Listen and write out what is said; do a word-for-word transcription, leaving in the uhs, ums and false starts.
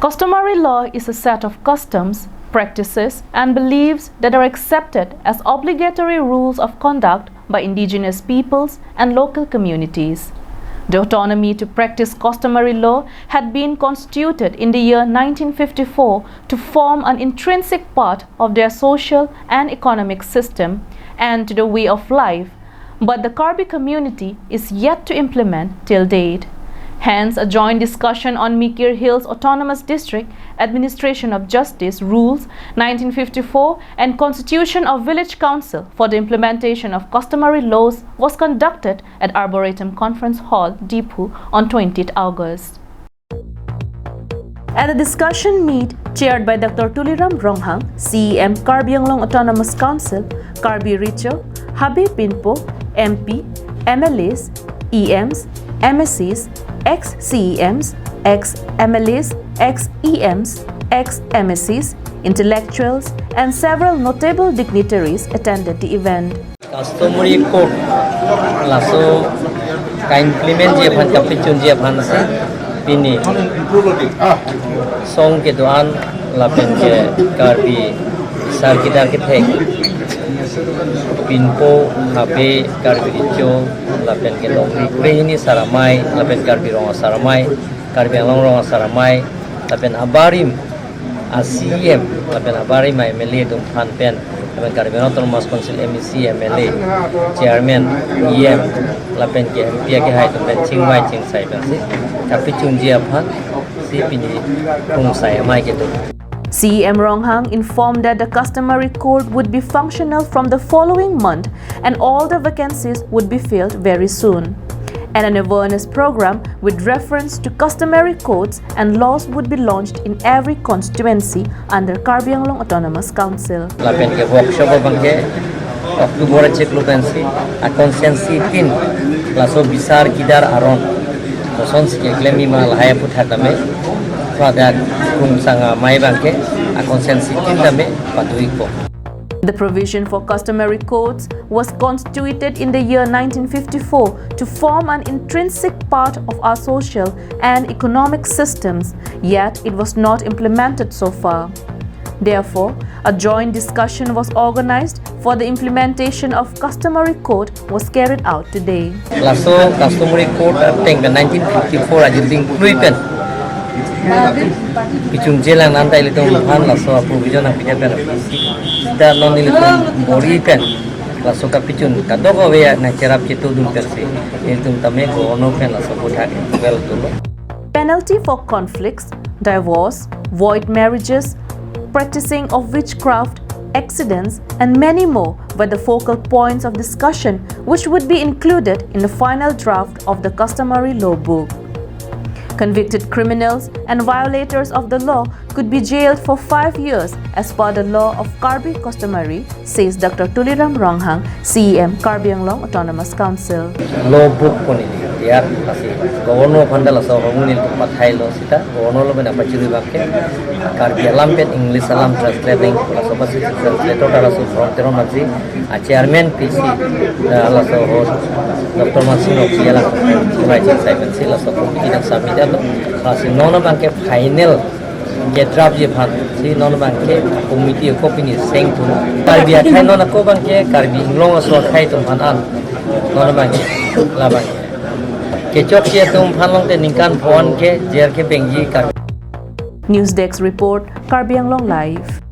Customary law is a set of customs, practices, and beliefs that are accepted as obligatory rules of conduct by indigenous peoples and local communities. The autonomy to practice customary law had been constituted in the year nineteen fifty-four to form an intrinsic part of their social and economic system and to the way of life, but the Karbi community is yet to implement till date. Hence, a joint discussion on Mikir Hills Autonomous District Administration of Justice Rules nineteen fifty-four and Constitution of Village Council for the implementation of customary laws was conducted at Arboretum Conference Hall, Diphu on twentieth August. At the discussion meet chaired by Doctor Tuliram Ronghang, C E M Karbi Anglong Autonomous Council, Karbi Recho, Habe Pinpo, M P, M L As, E Ms, M A Cs, ex-C E Ms, ex-M L As, ex-E Ms, ex-M A Cs, intellectuals, and several notable dignitaries attended the event. Customary code laso ka-implement ji aphan, kapachunji aphan si pini song kedo-an lapen ke Karbi sar kidar kethek Pinpo, Habe, Karbi Recho lapen ke Nokri Krehini Saramai lapen Karbi Rong Asaramai, Karbi Anglong Rong Asaramai lapen abarim a C E M lapen abarim a M L A atum aphan pen lapen Karbi Anglong Autonomous Council M A C, M L A, Chairman, E M lapen ke M P akehai atum pen chingvai chingsai pensi kapachunji aphan si pini krungsai amei kedo. C E M Ronghang informed that the customary code would be functional from the following month and all the vacancies would be filled very soon. And an awareness program with reference to customary codes and laws would be launched in every constituency under Karbi Anglong Autonomous Council. Lapen ke workshop abang ke October achiklo pensi a constituency tin laso bisar kidar aron kosonsi keklem-i ma lahai aputhak tame pada krungsai amei abang ke a constituency tin tame pado-ikpo. The provision for customary codes was constituted in the year nineteen fifty-four to form an intrinsic part of our social and economic systems, yet it was not implemented so far. Therefore, a joint discussion was organized for the implementation of customary code was carried out today. Laso customary code ateng pen nineteen fifty-four ajir ding krui pen kechunche lang nang ta ilitum aphan laso a-provision nangpidam pen aphi si ta non ilitum bor-i pen laso kapachun kadokave nangcherap chetudun pensi ilitum tame Governor pen laso aputhak well dolo. Penalty for conflicts, divorce, void marriages, practicing of witchcraft, accidents, and many more were the focal points of discussion which would be included in the final draft of the customary law book. Convicted criminals and violators of the law could be jailed for five years as per the law of Karbi customary, says Doctor Tuliram Ronghang, C E M Karbi Anglong Autonomous Council. Law book pu neli tiyar, lasi Governor aphan ta laso ahormu nelitum pathailo seta Governor lapen apachiri abang ke Karbi alam pen English alam translate nangji, laso apotsi translator ta laso Bhorong Teron Majhi, a-chairman P C, eh, laso host Doctor Mansing Rongpi alang, sulai chingsai pensi laso committee nang submit-etlo. Lasi non abang ke final ke draft-ji aphan si non abang ke committee ako pini sengthu. Karbi akhei non ako abang ke Karbi Anglong aso akhei atum aphan an. Non abang ke labang ke kechokche atum aphan longte ningkan phongo ke jail kebengji Karbi. News Desk Report, Karbi Anglong Live.